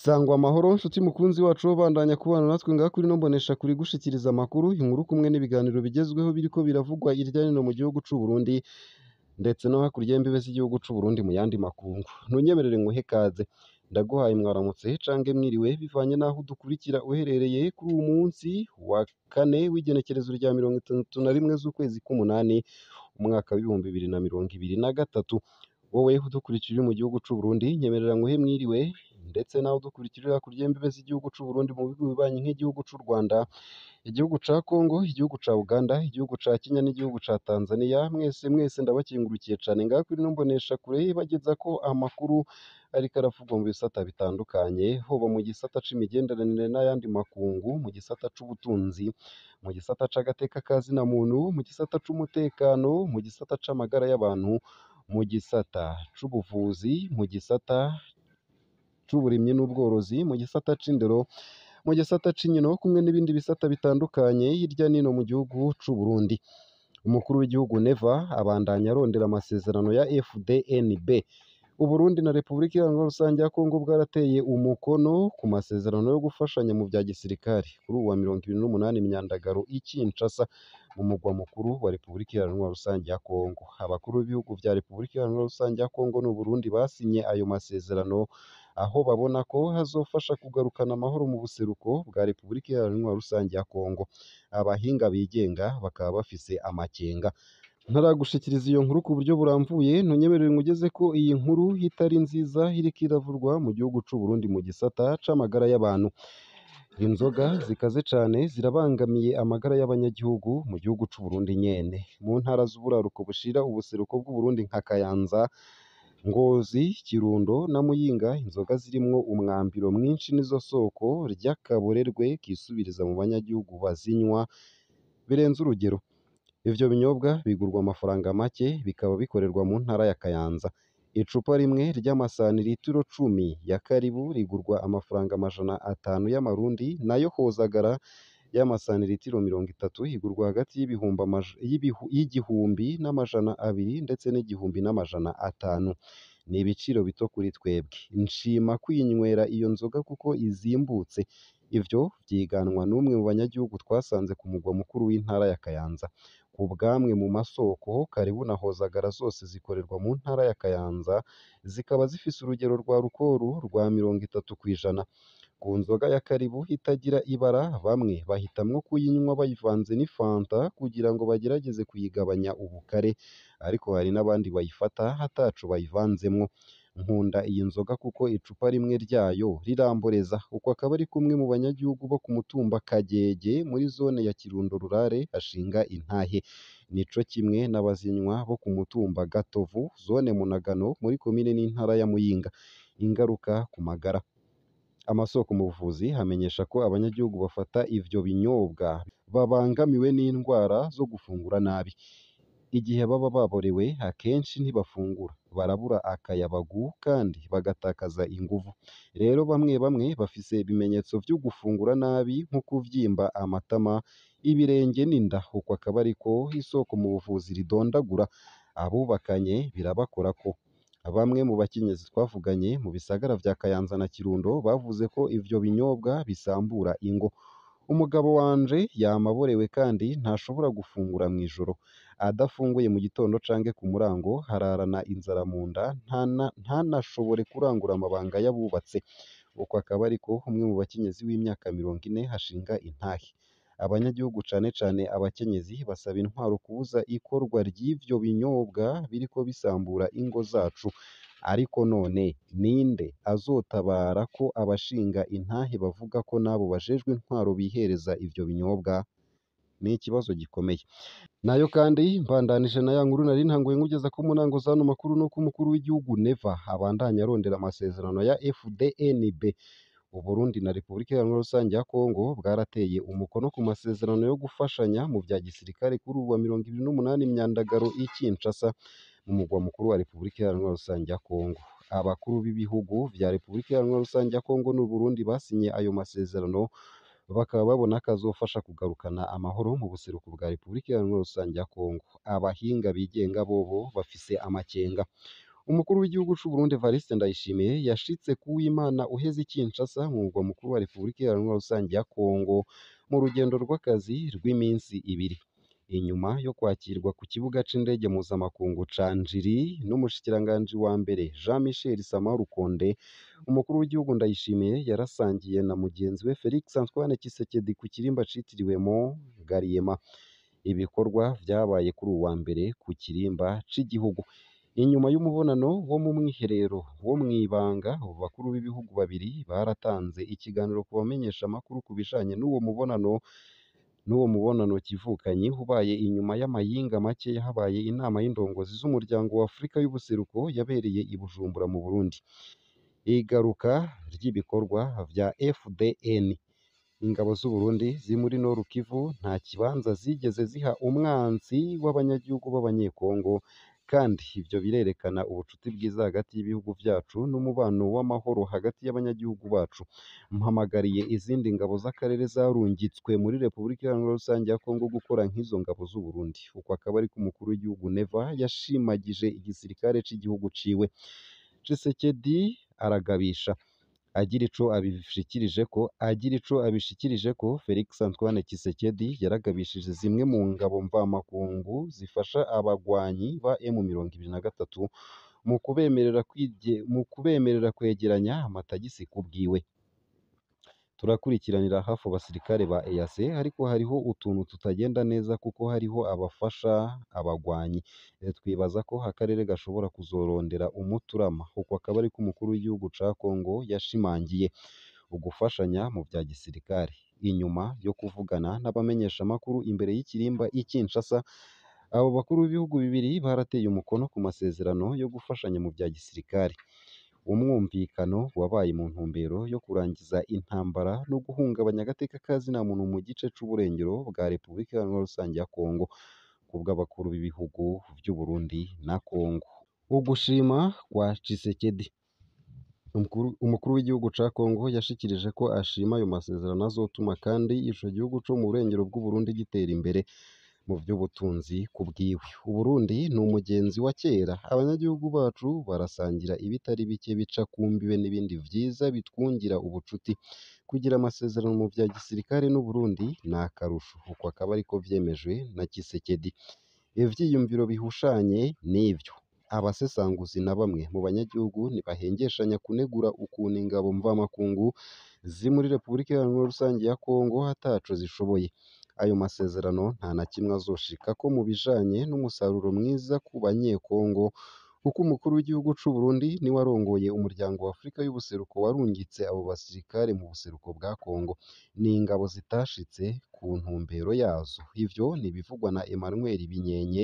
Sangwa amahoro nshuti mukunzi wacu bandanya kubana natwe ngaha kuri ino mboneshakure igushikiriza amakuru, inkuru kumwe n'ibiganiro bigezweho biriko biravugwa irya nino mu gihugu c'u Burundi ndetse no hakurya y'imbibe z'igihugu c'u Burundi mu yandi makungu. Ntunyemerere nguhe kaze, ndaguhaye mwaramutse canke mwiriwe bivanye n'aho udukurikira uherereye kuri uwu munsi wa kane w'igenekerezo rya 31 z'ukwezi k'umunani umwaka w'2023. Wowe udukurikira uri mu gihugu c'u Burundi nyemerera nguhe mwiriwe, ndetse nawe udukurikira uri hakurya y'imbibe z'igihugu c'u Burundi mu bihugu bibanyi nk'igihugu c'u Rwanda, igihugu ca Congo, igihugu ca Uganda, igihugu ca Kenya n'igihugu ca Tanzania, mwese mwese ndabakengurukiye cane ngaha kuri ino mboneshakure ibagezako amakuru ariko aravugwa mu bisata bitandukanye, hoba mu gisata c'imigenderanire n'ayandi makungu, mu gisata c'ubutunzi, mu gisata c'agateka ka zina muntu, mu gisata c'umutekano, mu gisata c'amagara y'abantu, mu gisata c'ubuvuzi, mu gisata c'uburimyi n'ubworozi, mu gisata c'indero, mu gisata c'inkino kumwe n'ibindi bisata bitandukanye hirya n'ino mu gihugu c'u Burundi. Umukuru w'igihugu Neva abandanya arondera amasezerano ya FDNB. Uburundi na Repubulika Iharanira Rusange ya Kongo bwarateye umukono ku masezerano yo gufashanya mu vya gisirikare kuri uwu wa 28 Myandagaro i Kinshasa mu mugwa mukuru wa Repubulika Iharanira Rusange ya Kongo. Abakuru b'ibihugu vya Repubulika Iharanira Rusange ya Kongo n'Uburundi basinye ayo masezerano aho babona ko hazofasha kugarukana amahoro mu buseruko bwa Repubulika Iharanira Rusange ya Kongo. Abahinga bigenga bakaba bafise amakenga. Ntaragushikiriza iyo nkuru ku buryo burambuye, ntunyemerere nkugeze ko iyi nkuru itari nziza iriko iravurwa mu gihugu c'u Burundi mu gisata c'amagara y'abantu. Inzoga zikaze cane zirabangamiye amagara y'abanyagihugu mu gihugu c'u Burundi nyene. Mu ntara z'uburaruko bushira ubuseruko bw'Uburundi nka Kayanza, Ngozi, Kirundo na Muyinga, inzoga zirimwo umwambiro mwinshi nizo soko ry'akaborerwe kisubiriza mu banyagihugu bazinywa birenze urugero. Ivyo binyobwa bigurwa amafaranga make bikaba bikorerwa mu ntara ya Kayanza. Icupa rimwe ry'amasantiritiro 10 ya karibu rigurwa amafaranga 500 y'amarundi, nayo hozagara y'amasantiritiro 30 igurwa hagati y'1200 ndetse n'1500. Ni ibiciro bito kuri twebwe. Nshima kwinywera iyo nzoga kuko izimbutse. Ivyo vyiganwa n'umwe mu banyagihugu twasanze ku mugwa mukuru w'intara ya Kayanza. Ku bw'amwe mu masoko, Karibu na Hozagara zose zikorerwa mu ntara ya Kayanza, zikaba zifise urugero rwa rukoru rwa 30%. Ku nzoga ya Karibu itagira ibara, bamwe bahitamwo kuyinywa bayivanze n'ifanta kugira ngo bagerageze kuyigabanya ubukare, ariko hari n'abandi bayifata ataco bayivanzemwo. Nkunda iyi nzoga kuko icupa rimwe ryayo riramboreza. Uko akaba ari kumwe mu banyagihugu bo ku mutumba Kagege muri zone ya Kirundo Rurare hashinga intahe. Nico kimwe n'abazinywa bo ku mutumba Gatovu zone Munagano muri komine n'intara ya Muyinga. Ingaruka ku magara. Amasoko mu buvuzi amenyesha ko abanyagihugu bafata ivyo binyobwa babangamiwe n'indwara zo gufungura nabi. Igihe baba baborewe akenshi ntibafungura, barabura akayabagu kandi bagatakaza inguvu. Rero bamwe bamwe bafise ibimenyetso vyo gufungura nabi nko kuvyimba amatama, ibirenge n'inda. Uko akaba ariko isoko mu buvuzi ridondagura. Abubakanye birabakorako. Bamwe mu bakenyezi twavuganye mu bisagara vya Kayanza na Kirundo bavuze ko ivyo binyobwa bisambura ingo. Umugabo wanje yama aborewe kandi ntashobora gufungura mw'ijoro. Adafunguye mu gitondo canke ku murango hararana inzara mu nda, ntanashobore kurangura amabanga y'abubatse. Uko akaba ariko umwe mu bakenyezi w'imyaka 40 hashinga intahe. Abanyagihugu cane cane abakenyezi basaba intwaro kubuza ikorwa ry'ivyo binyobwa biriko bisambura ingo zacu. Ariko none ninde azotabara ko abashinga intahe bavuga ko n'abo bajejwe intwaro bihereza ivyo binyobwa? Ni ikibazo gikomeye. Nayo kandi mbandanije na ya nkuru nari ntanguye nkugeza ko mu ntango z'ano makuru nuko umukuru w'igihugu Neva abandanya arondera amasezerano ya FDNB. Uburundi na Repubulika Iharanira Rusange ya Kongo bwarateye umukono ku masezerano yo gufashanya mu vya gisirikare kuri uwu wa 28 Myandagaro i Kinshasa mu mugwa mukuru wa Repubulika Iharanira Rusange ya Kongo. Abakuru b'ibihugu vya Repubulika Iharanira Rusange ya Kongo n'Uburundi basinye ayo masezerano bakaba babona ko azofasha kugarukana amahoro mu buseruko bwa Repubulika Iharanira Rusange ya Kongo. Abahinga bigenga bobo bafise amakenga. Umukuru w'igihugu c'u Burundi Evariste Ndayishimiye yashitse ku w'Imana uheze i Kinshasa mu murwa mukuru wa Repubulika Iharanira Rusangi ya Kongo mu rugendo rw'akazi rw'iminsi ibiri. Inyuma yo kwakirwa ku kibuga c'indege mpuzamakungu ca Njiri n'umushikiranganji wa mbere Jean Michel Sama Rukonde, umukuru w'igihugu Ndayishimiye yarasangiye na mugenzi we Felix Antoine Tshisekedi ku kirimba citiriwe Mont Ngaliema. Ibikorwa vyabaye kuri uwu wa mbere ku kirimba c'igihugu. Inyuma y'umubonano wo mu mwiherero wo mw'ibanga, abo bakuru b'ibihugu babiri baratanze ikiganiro ku bamenyeshamakuru ku bijanye n'uwo mubonano kivukanyi ubaye inyuma y'amayinga make habaye inama y'indongozi z'umuryango wa Afrika y'ubuseruko yabereye i Bujumbura mu Burundi. Igaruka ry'ibikorwa vya FDN. Ingabo z'u Burundi ziri muri Nord Kivu nta kibanza zigeze ziha umwansi w'abanyagihugu b'abanyekongo, kandi ivyo birerekana ubucuti bwiza hagati y'ibihugu vyacu n'umubano w'amahoro hagati y'abanyagihugu bacu. Mpamagariye izindi ngabo z'akarere zarungitswe muri Repubulika Iharanira Rusangi ya Kongo gukora nk'izo ngabo z'u Burundi. Uko akaba ariko umukuru w'igihugu Neva yashimagije igisirikare c'igihugu ciwe. Tshisekedi aragabisha agira ico abishikirijeko Felix Antoine Tshisekedi yaragabishije zimwe mu ngabo mvamakungu zifasha abagwanyi ba M23 mu kubemerera kwegeranya amatagisi kubwiwe. Turakurikiranira hafi abasirikare ba EAC, ariko hariho utuntu tutagenda neza kuko hariho abafasha abagwanyi. Twibaza ko akarere gashobora kuzorondera umuturama. Uko akaba ariko umukuru w'igihugu ca Congo yashimangiye ugufashanya mu vya gisirikare. Inyuma yo kuvugana n'abamenyeshamakuru imbere y'ikirimba i Kinshasa, abo bakuru b'ibihugu bibiri barateye umukono ku masezerano yo gufashanya mu vya gisirikare. Umwumvikano wabaye mu ntumbero yo kurangiza intambara no guhungabanya agateka ka zina muntu mu gice c'uburengero bwa Repubulika Iharanira Rusangi ya Kongo, kubw'abakuru b'ibihugu vy'u Burundi na Kongo. Ugushima kwa Tshisekedi. Umukuru w'igihugu ca Kongo yashikirije ko ashima ayo masezerano azotuma kandi ico gihugu co mu burengero bw'u Burundi gitera imbere mu vy'ubutunzi kubwiwe. Uburundi ni umugenzi wa kera, abanyagihugu bacu barasangira ibitari bike bica ku mbibe n'ibindi vyiza bitwungira ubucuti. Kugira amasezerano mu vya gisirikare n'Uburundi ni akarusho. Uko akaba ariko vyemejwe na Tshisekedi. Ivyiyumviro bihushanye n'ivyo. Abasesanguzi na bamwe mu banyagihugu ntibahengeshanya kunegura ukuntu ingabo mvamakungu ziri muri Repubulika Iharanira Rusangi ya Kongo ataco zishoboye. Ayo masezerano nta na kimwe azoshikako mu bijanye n'umusaruro mwiza ku banyekongo, kuko umukuru w'igihugu c'u Burundi niwe arongoye umuryango wa Afrika y'ubuseruko warungitse abo basirikare mu buseruko bwa Kongo. Ni ingabo zitashitse ku ntumbero yazo. Ivyo ni ibivugwa na Emmanuel Binyenye,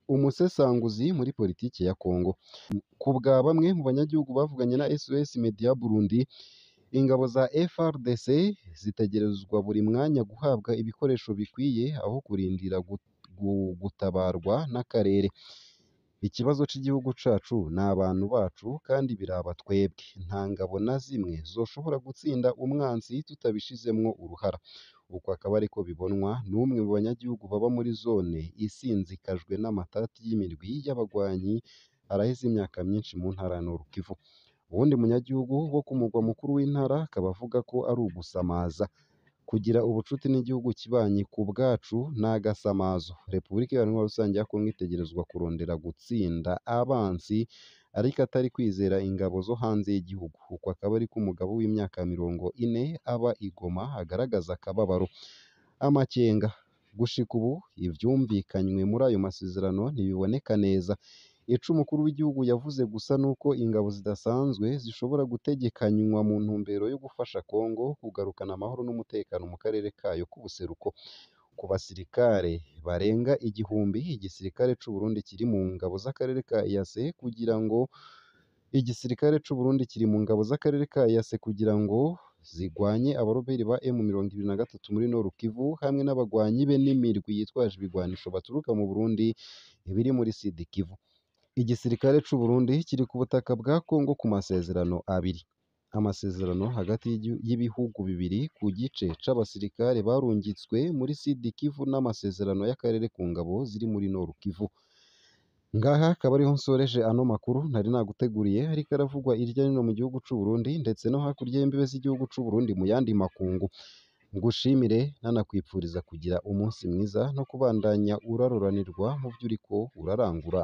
umusesanguzi muri politike ya Kongo. Ku bwa bamwe mu banyagihugu bavuganye na SOS Media Burundi, ingabo za FARDC zitegerezwa buri mwanya guhabwa ibikoresho bikwiye aho kurindira gutabarwa n'akarere. Ikibazo c'igihugu cacu ni abantu bacu kandi biraba twebwe. Nta ngabo na zimwe zoshobora gutsinda umwansi tutabishizemwo uruhara. Uko akaba ariko bibonwa n'umwe mu banyagihugu baba muri zone isinzikajwe n'amatati y'imirwi y'abagwanyi araheze imyaka myinshi mu ntara ya Nord Kivu. Uwundi munyagihugu wo ku mugwa mukuru w'intara akaba avuga ko ari ugusamaza. Kugira ubucuti n'igihugu kibanyi ku bwacu ni agasamazo. Repubulika Iharanira Rusangi ya Kongo itegerezwa kurondera gutsinda abansi ariko atari kwizera ingabo zo hanze y'igihugu. Uko akaba ariko umugabo w'imyaka 40 aba i Goma agaragaza akababaro. Amakenga. Gushika ubu ivyumvikanywe muri ayo masezerano ntibiboneka neza. Ico umukuru w'igihugu yavuze gusa nuko ingabo zidasanzwe zishobora gutegekanywa mu ntumbero yo gufasha Kongo kugarukana amahoro n'umutekano mu karere kayo k'ubuseruko. Ku basirikare barenga 1000 igisirikare c'u Burundi kiri mu ngabo z'akarere ka EAC kugira ngo igisirikare c'u Burundi kiri mu ngabo z'akarere ka EAC kugira ngo zigwanye abaroberi ba M23 muri Nord Kivu hamwe n'abagwanyi be n'imirwi yitwaje ibigwanisho baturuka mu Burundi biri muri Sud Kivu. Igisirikare c'u Burundi kiri ku butaka bwa Kongo ku masezerano abiri. Amasezerano hagati y'ibihugu bibiri ku gice c'abasirikare barungitswe muri Sud Kivu n'amasezerano y'akarere ku ngabo ziri muri Nord Kivu. Ngaha akaba ariho nsoreje ano makuru nari naguteguriye, ariko aravugwa irya nino mu gihugu c'u Burundi ndetse no hakurya y'imbibe z'igihugu c'u Burundi mu yandi makungu. Ngushimire nanakwipfuriza kugira umunsi mwiza no kubandanya uraroranirwa mu vyo uriko urarangura.